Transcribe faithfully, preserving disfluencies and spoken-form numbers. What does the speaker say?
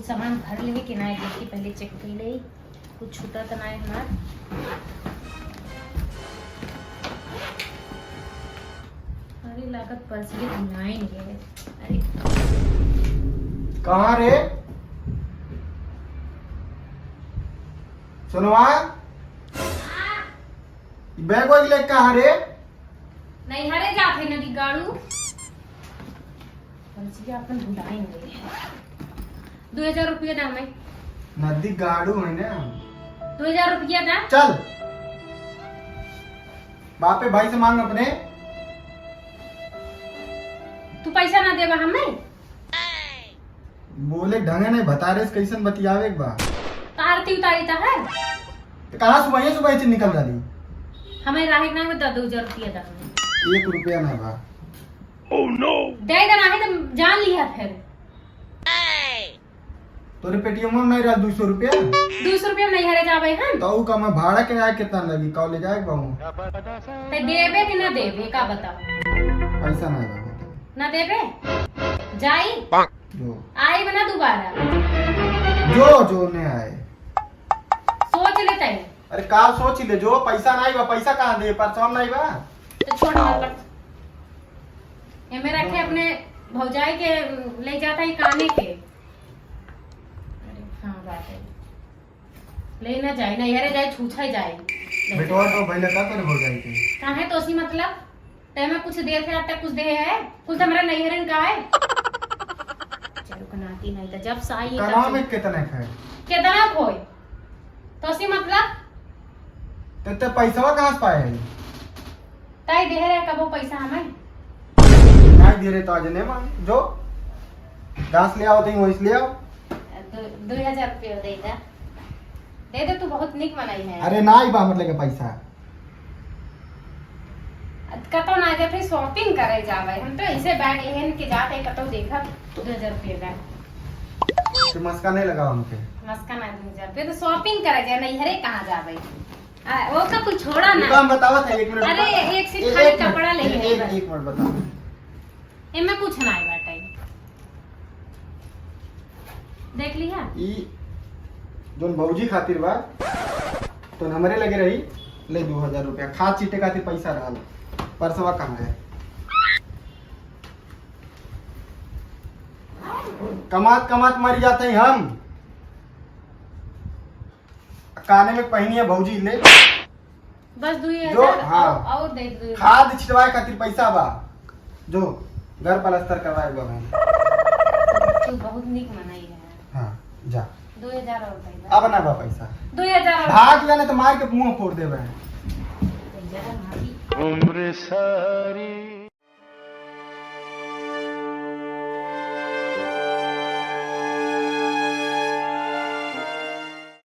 सामान भर ले कि ना, देख के पहले check कर ले, कुछ छूटा तो ना है हमार। अरे, लागत पर्स भी भुलाइन गए। अरे। कहाँ रे? सुनवा? ई बैग वैग ले कहाँ रे? नैहरे जात है नदी गाड़ू। पर्सिया अपन भुलाइन गए। दो हजार रुपया दा मैं। नदी गाड़ू है ना। दो हजार रुपया दा। चल। बापे भाई से मांग अपने। तू पैसा ना देबा हमें? बोले ढंगे नहीं, भतारे से कैसन बतियावे के बा? तो आरती उतारी तो है। तो कहाँ सुबह सुबह से निकल रही? हमें राहे के नाम में दो, दो हजार रुपया दा हमें। एक रुपया ना बा। दे देना है तो जान लिया फिर। तोरे पेटीएम में नहीं रहा दो सौ रुपया? दो सौ रुपया नैहरे जाबे हम। तो ऊ का मैं भाड़ा के आए कितना लगी? कॉलेज आए के बाबू। ते देबे कि ना देबे, का बताओ? पैसा ना आएगा। ना देबे? जाई? जो। आई बना दोबारा। जो, जो ने आए। सोच लेते हैं। अरे का सोच ले, जो पैसा नहीं बा, पैसा कहाँ दे, परसों नहीं बा। तो छोड़ ना, पर एमे रखे अपने भौजाई के, ले जाता ही काने के। अरे हाँ, बात है। ले ना जाए, नैहरे जाए, छूछा ही जाए। बेटवा तो भैया का करे भौजाई के? काहे तो उसी मतलब? ते में कुछ देर के आज तक कुछ दे है? कुल तो हमरा नैहरन का है। चलो कनाती नहीं तो जब से आई है तब कनाव से। में कितना खाए? कितना खोए? तो उसी मतलब? तो ते पैसवा कहाँ से पाए है? ताई दे रहे कबो पैसा हमें? नहीं दे रहे तो आज नहीं मांगे। जो घास ले आओ तो वहीं से ले आओ। दो, दो हजार रुपये दे दे। दे दे, तू बहुत निक मनई है। अरे ना ही बा मतलब के पैसा। कतौ ना जा, फिर shopping करे जावे। हम तो ऐसे बैग एहन के जाते कतौ देखब, दो हजार रुपये बैग। तो मस्का नहीं लगाओ हमके। मस्का ना दो हजार रुपये, तो shopping करे जाए, नैहरे कहाँ जावे? आ, वो का कुछ छोड़ा ना। तो हम बतावत है, एक मिनट अरे, बता। एक से ए-, खाली एक मिनट, कपड़ा ले ए-, ले एक, बस। एक मिनट बता। एमे कुछ ना आए बाटे। देख लिहा? ई जोन भौजी खातिर बा, तो हमरे लगे रही, ले दो हजार रुपया। खाद छीटे खातिर पैसा रहल, परसवा कहाँ है? कमात कमात मर जाते हैं हम। काने में पहनी है भौजी, ले। बस दुई जो, हजार हाँ। और, और दे दो। खाद छिटवाए खातिर पैसा बा, जो घर पलस्तर करवाए बा हम। तू बहुत निक मनई है। हाँ, जा। दो हजार और दे दो। अब ना बा पैसा। दो हजार और। भाग जाने तो मार के मुंह फोड़ देबे। दो हजार और भागी। उम्र सारी